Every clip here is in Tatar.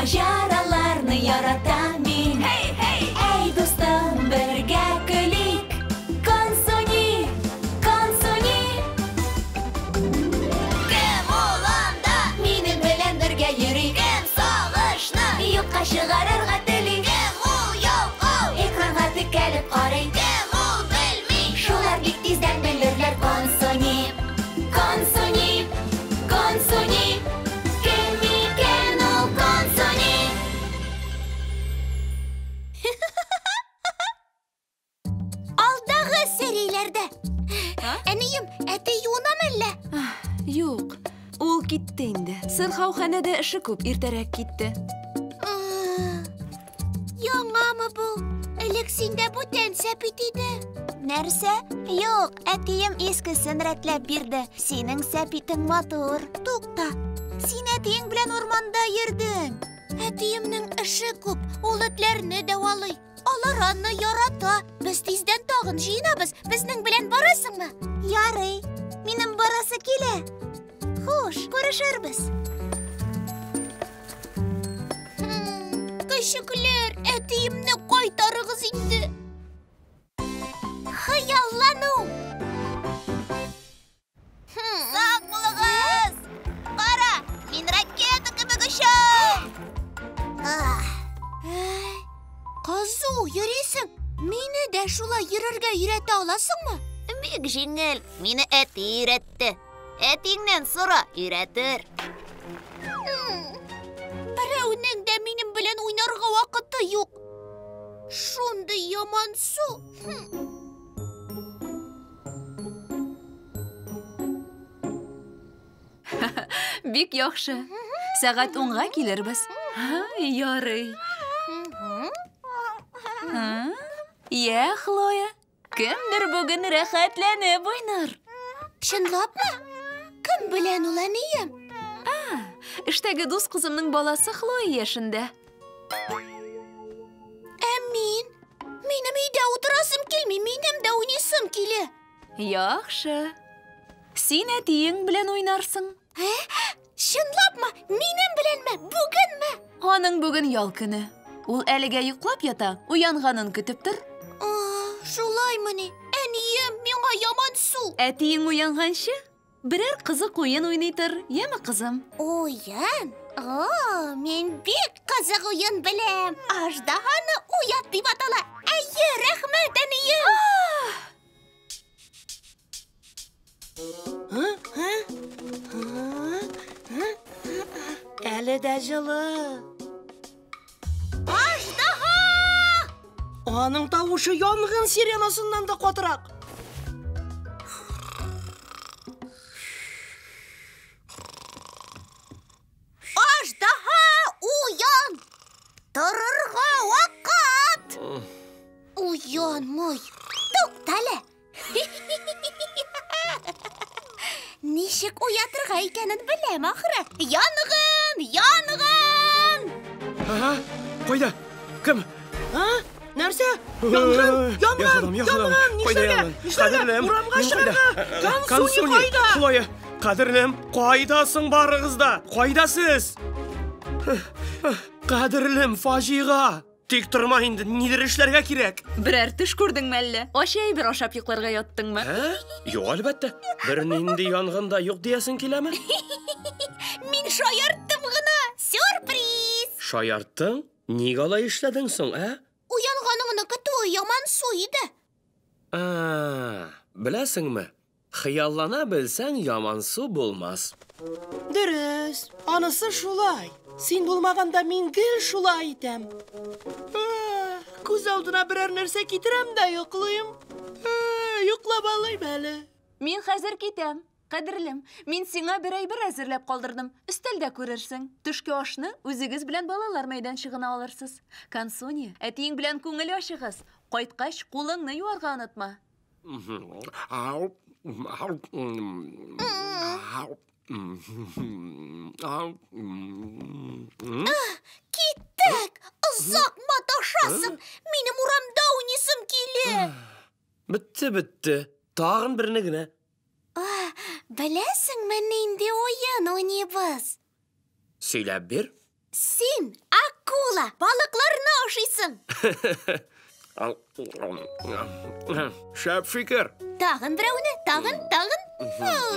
Маҗараларны яратам мин. Hey, hey! Әй, дустым, бергә көлик. Консуни, Консуни. Кем ул анда? Минем белән бергә йөри. Кем сагышны юкка чыгарырга тели? Кем ул ялкау? Экранга текәлеп карый. Кем ул белми? Шулар бик тиздән белерләр. Консуни, Консуни, Консуни. Кем икән ул Консуни? Алдагы серияләрдә. Әнием, әти юынамы әллә? Юк, ул китте инде. Сырхауханәдә эше күп, иртәрәк китте. Яңамы бу? Элек синдә бүтән сәпит иде. Нәрсә? Юк, әтием искесен рәтләп бирде. Синең сәпитең матур. Тукта. Син әтиең белән урманда йөрдең. Әтиемнең эше күп, ул этләрне дәвалый. Алар аны ярата. Без тиздән тагын җыенабыз. Безнең белән барасыңмы? Ярый. Минем барасы килә. Хуш, күрешербез. Көчекләр, әтиемне кайтарыгыз инде. Хыяллану. Сак булыгыз! Кара, мин ракета кебек очам! Кызу йөрисең. Мине дә шулай йөрергә өйрәтә аласыңмы? Бик җиңел. Мине әти өйрәтте. Әтиңнән сора, өйрәтер. Берәүнең дә минем белән уйнарга вакыты юк. Шундый ямансу. Бик яхшы. Сәгать унга килербез. Ярый. Йә, Хлоя, кемдер бүген рәхәтләнеп уйнар. Чынлапмы? Кем белән ул, әнием? Эштәге дус кызымның баласы Хлоя яшендә. Ә мин? Минем өйдә утырасым килми, минем дә уйныйсым килә. Яхшы. Син әтиең белән уйнарсың. Ә? Чынлапмы? Минем беләнме? Бүгенме? Аның бүген ял көне. Ул әлегә йоклап ята, уянганын көтеп тор. Шулаймыни? Әнием, миңа ямансу. Әтиең уянганчы, берәр кызык уен уйный тор, яме, кызым? Уен? О, мин бик кызык уен беләм. Аждаһаны уят дип атала. Әйе, рәхмәт, әнием. Әле дә җылы. Аждаһа! Аның тавышы янгын сиренасыннан да катырак. Аждаһа, уян! Торырга вакыт! Уянмый. Туктале. Ничек уятырга икәнен беләм ахры. Янгын! Янгын! Ага, кайда? Кем? А? Нәрсә? Янгын! Янгын! Янгын! Нишләргә? Нишләргә? Урамга чыгарга! Консуни кайда? Хлоя, кадерлем, кайдасың барыгыз да? Кайда сез? Кадерлем, фаҗига! Тик торма инде, нидер эшләргә кирәк. Берәр төш күрдеңме әллә? Ачы әйбер ашап йокларга яттыңмы? Ә? Юк, әлбәттә. Бернинди янгын да юк диясең киләме? Мин шаярттым гына. Сюрприз! Шаярттың? Нигә алай эшләдең соң, ә? Уянганыңны көтүе ямансу иде. Беләсеңме? Хыяллана белсәң, ямансу булмас. Дөрес, анысы шулай. Син булмаганда мин гел шулай итәм. Күз алдына берәр нәрсә китерәм дә йоклыйм. Йоклап алыйм әле. Мин хәзер китәм. Кадерлем, мин сиңа бер әйбер әзерләп калдырдым. Өстәлдә күрерсең. Төшке ашны үзегез белән балалар мәйданчыгына алырсыз. Консуни, әтиең белән күңел ачыгыз. Кайткач, кулыңны юарга онытма. Киттек! Озак маташасың! Минем урамда уйныйсым килә! Бетте, бетте. Тагын берне генә. Беләсеңме, нинди уен уйныйбыз? Сөйләп бир. Син була. Балыкларны ашыйсың. Шәп фикер. Тагын берәүне, тагын, тагын.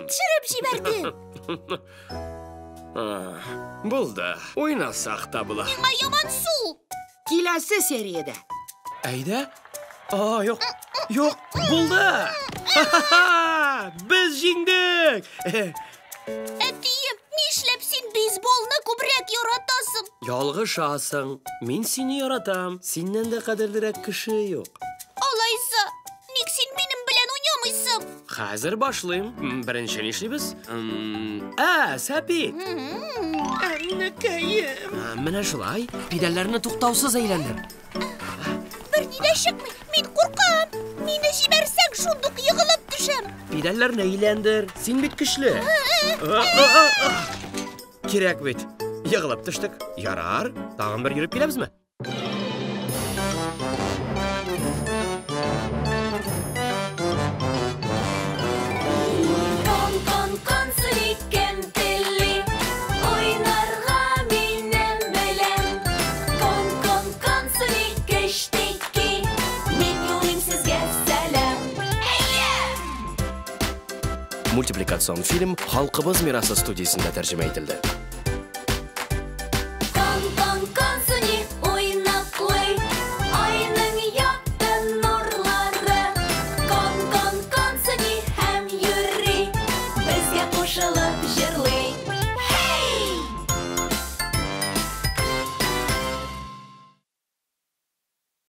Төшереп җибәрде. Булды. Уйнасак та була. Миңа яман су. Киләсе сериядә. Әйдә. А, юк. Юк, булды. Ха-ха-ха! Без җиңдек. Әтием, нишләп син бейсболны күбрәк яратасың? Ялгышасың. Мин сине яратам. Синнән дә кадерлерәк кеше юк. Алайса, ник син минем белән уйнамыйсың? Хәзер башлыйм. Беренче нишлибез? Ә, сәпит. Әннекәем. Менә шулай. Педальләрне туктаусыз әйләндер. Берни дә чыкмый. Мин куркам. Мине җибәрсәң, шундук егылып төшәм. Педальләрне әйләндер. Син бит көчле. Кирәк бит. Егылып төштек. Ярар. Тагын бер йөреп киләбезме? Кон, кон, консули, кем тели уйнарга минем белән. Кон, кон, консули, кечтеки, мин юлыйм сезгә сәлам. Әйе! Мультипликацион фильм Халкыбыз мирасы студиясендә тәрҗемә ителде.